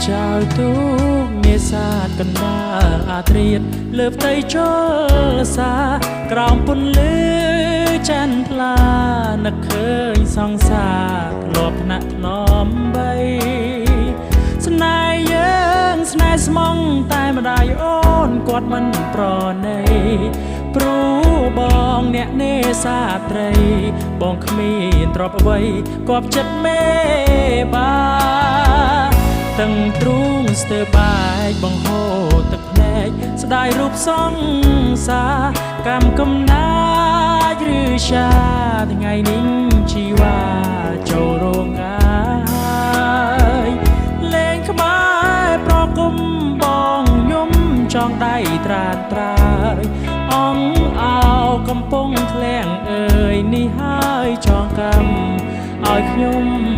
ចៅទូកនេសាទកណ្ដាលអាត្រៀតលើផ្ទៃជលសាក្រោមពន្លឺចន្ទថ្លានឹកឃើញសង្សារធ្លាប់ថ្នាក់ថ្នមបីស្នេហ៍យើងស្នេហ៍ស្មងតែម្ដាយអូនគាត់មិនប្រណីព្រោះបងអ្នកនេសាទត្រីបងគ្មានទ្រព្យអ្វីគប់ចិត្តមេបា តឹងទ្រូងស្ទើរបែកបង្ហូរទឹកភ្នែកស្ដាយរូបសង្សារកម្មកំណាចឬရှာថ្ងៃនេះជីវ៉ាចូលរោងការហើយលេងខ្មែរប្រគុំបងយំចងដៃត្រានត្រើយអងអោកំពុងធ្លាំងអើយនេះហើយចងកម្មឲ្យខ្ញុំ